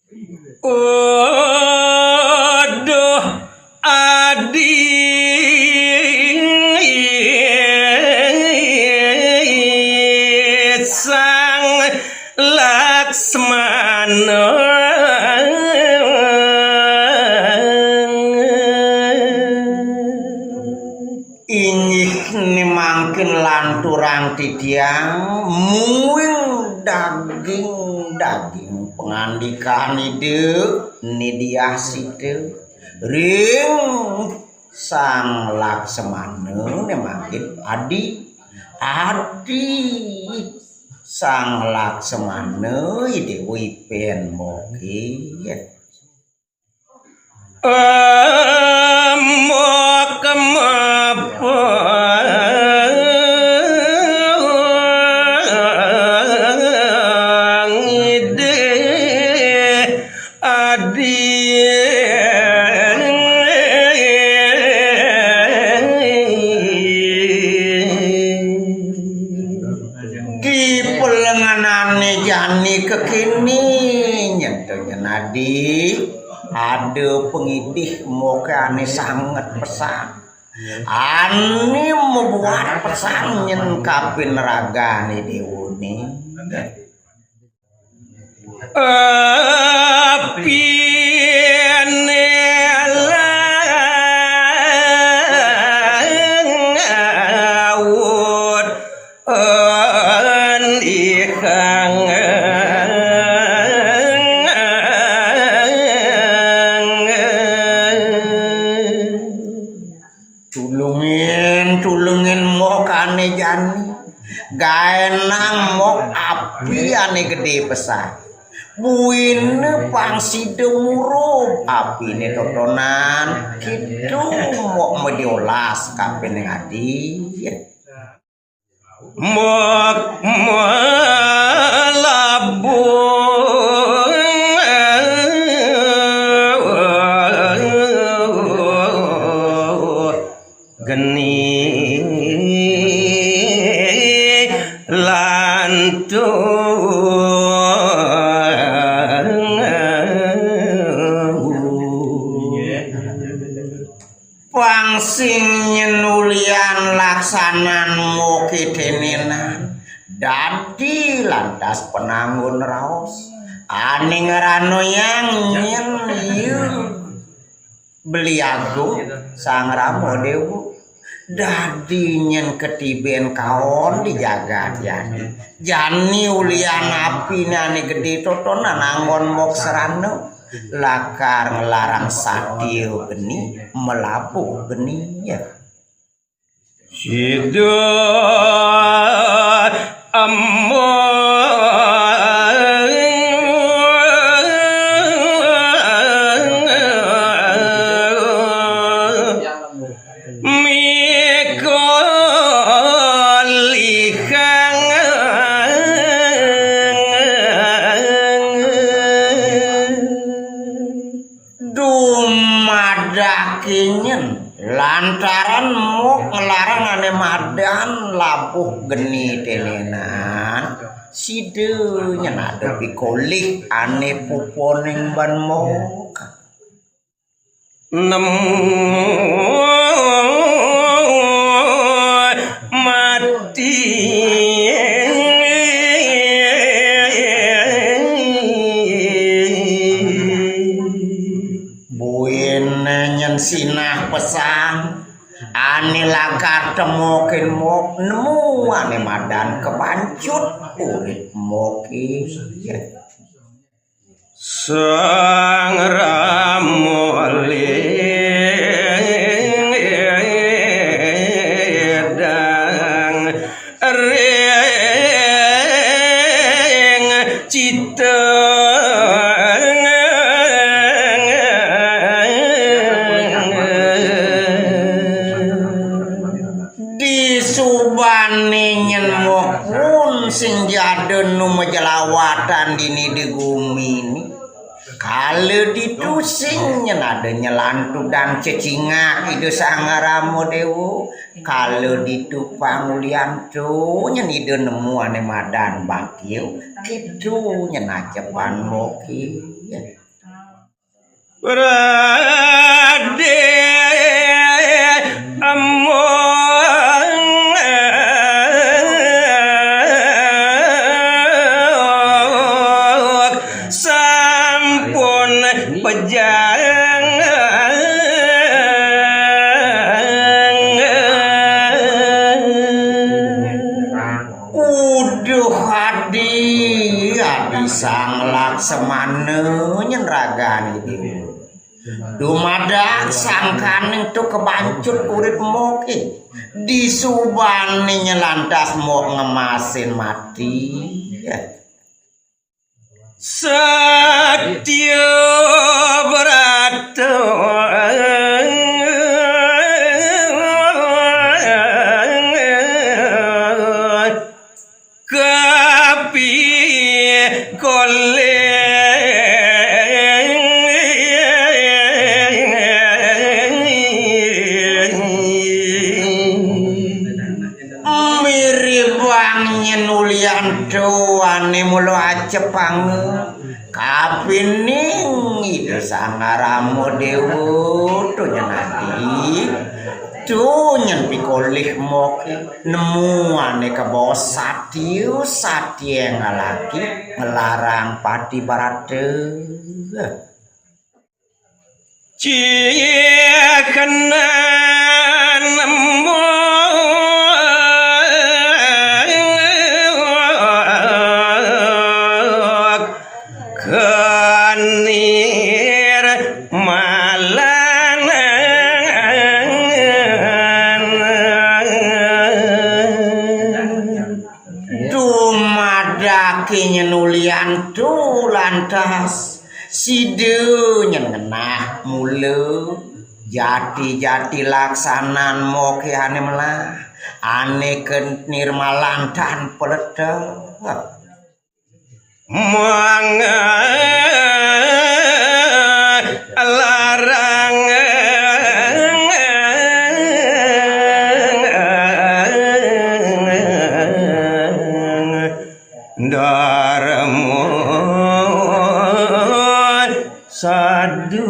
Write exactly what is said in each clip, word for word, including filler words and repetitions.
Aduh, adi sang Laksmana. Inggih ni mangkin lanturang titiang muing daging-daging pangandikan Ida ni Diah Sita ring Sang Laksmana ni mangkin adi, adi Sang Laksmana Ida wipen moke. Amok mapang ide adi. Di pelenganane jani kekini nyentuh nyenadi. Ada pengidih moke ane sanget pesan. Ane mabuat pesan nyen kapin ragane dewane. Apine laut an ihang. Tulungin, tulungin mok ane jani. Gaenang mok api ane gede pesan. Buine pang sida murup apine totonan. Kitu mok madiolas kapin adi. Mok malabuh geni lantung. Pang sing nyen ulian laksanan moke tenenan. Dadi lantas pananggun raos. Ane ngranoyang nyen iya Beli Agung Sang Rama Dewa. Dadi nyen ketiben kaon di jagat jani. Jani ulian apine ane gede totonan anggon mok serana. Lakar nglarang satia geni, malabuh geni, ya. Sida among mikolihang. Dumadake nyen lantaran mok nglarang ane madan labuh geni tenenan, sida nyen ada pikolih ane puponing ban mok. Nemu mati. Buin nyen sinah pesan ane lakar temokin mok nemu ane madan kebancut urip moke. Sang Rama ledang ring cita. Disubane nyen mok pun sing jada nu majelawatan dini di gumi ni. Kala ditu sing nyen ada nyelantudan cecingak Ida Sang Rama Dewa. Kala ditu pangulian tu nyen Ida nemu ane madan bakil. Kitu nyen ajepan moke. Brade among sampun pejang. Uduh adi, adi sang Laksamana nyen ragane Dewa. Dumadak sangkane tu kebancut urip moke. Disubane nyen lantas mok ngemasin mati. Satya Brata kapikolih. Miribang nyen ulian tuane mula acepang. Kapining Ida Sang Rama Dewa tu nyen adi, tu nyen pikolih mok nemuane kabaos satya, satya ngalaki nglarang Pati Brata. Cih kena nembok kenir malangan. Dumadak nyen ulian tu lantas sida nyen ngenah mula jati-jati laksanan moke ane melah, ane kenir malangan tan peletek. Mangga larang Darma Sadu.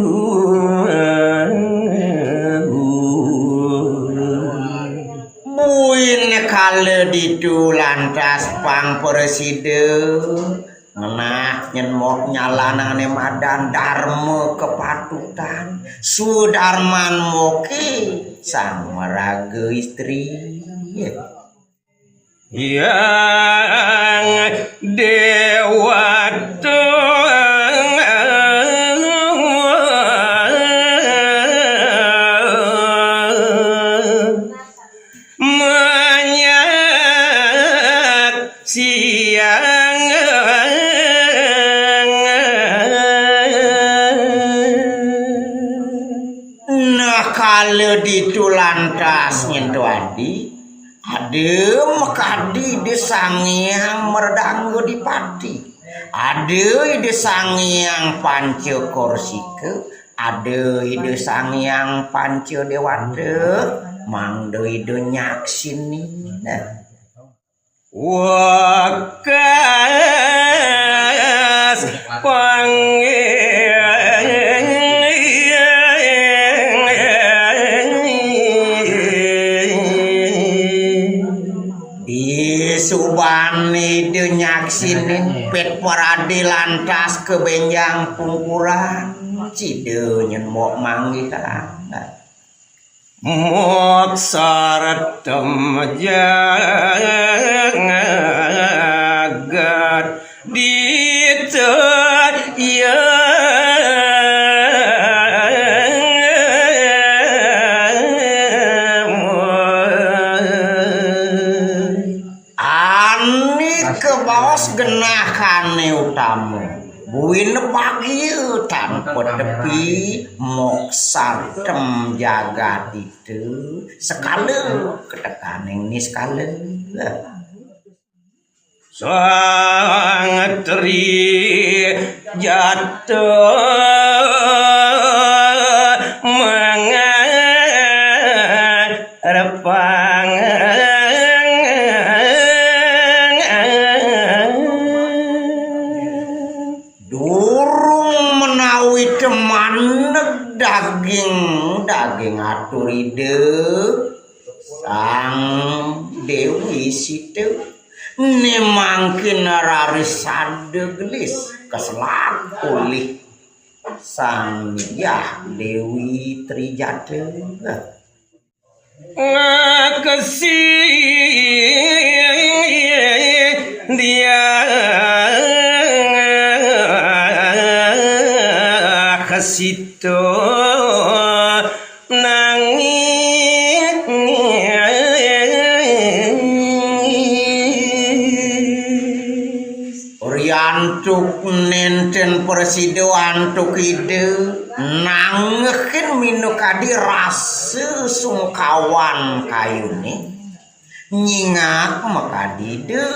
Buin kala ditu lantas pang presida ngenah nyen mok nyalanane madan darma kepatutan, sudarman moke sang maraga istri. Yang dewata manyak siang. Nah, kala ditu lantas nyen tu adi, ada makadi Ida Sang Hyang Merdangga Dipati, ada Ida Sang Hyang Panca Korsika, ada Ida Sang Hyang Panca Dewata, mangda Ida nyaksinin. Nah. Wekas panggih. Disubane Ida nyaksinin pet parade lantas kabenjang pungkuran, sida nyen mok manggihan. Mok sartem jagat ditayang. Ane kabaos genahane utama, buin bagia tanpa tepi, mok sartem jagat ditu, sekala ketekaning niskala. Sang Tri Jata mangarepang. Durung menawi teman Ngatur Ida Sang Déwi Sita, né mangkin raris sada gelis kaselat olih Sang Diah Déwi Trijata. Kesi dia kesito nangis. Riantuk nénten prasida antuk Ida nangehin minakadi rasa sungkawan kayuné. Nyingak makadi Ida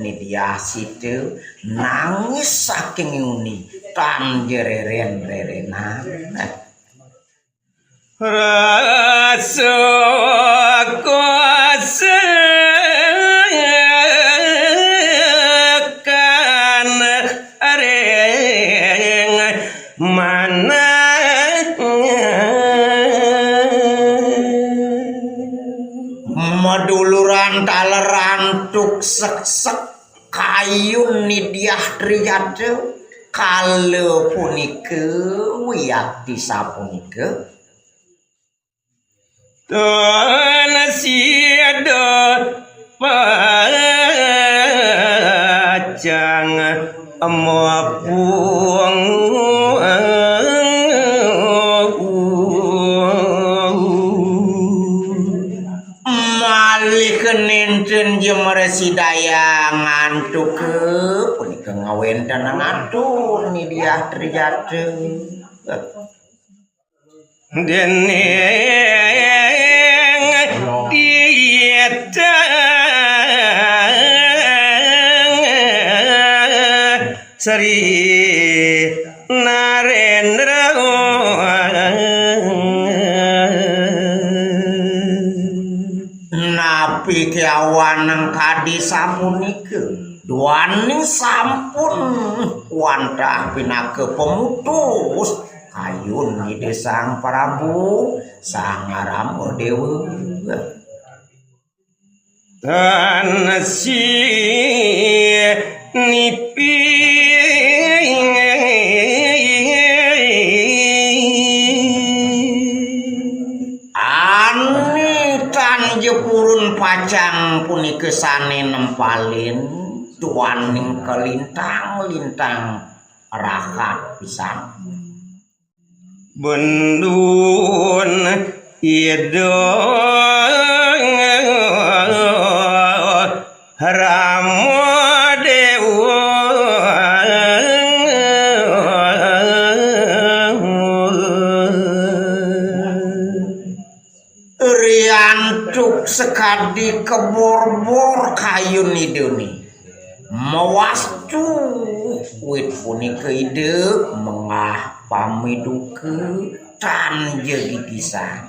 Ni Diah Sita nangis saking nguni tan ja réren-rérenan. Rasa kosekan ring manah. Maduluran taler antuk seksek kayun Ni Diah Trijata kala punika wiakti sapunika. Tan sida pacang mapung. Malih nénten ja mrasidayang antuka punika ngawéntenang atur Ni Diah Trijata. Déning titah Sri Narendra. Napi kéwanten kadi sapunika? Duaning sampun wantah pinaka pamutus kayun Ida Sang Prabu Sang Rama Déwa. Tan sinipi. Ané tan ja purun pacang punika sané nempalin duaning kalintang-lintang rahat pisan. Bendun Ida Rama Déwa. Riantuk sakadi kaborbor kayun Idané. Mawastu wit punika Ida menggah pamiduka tan ja gigisan.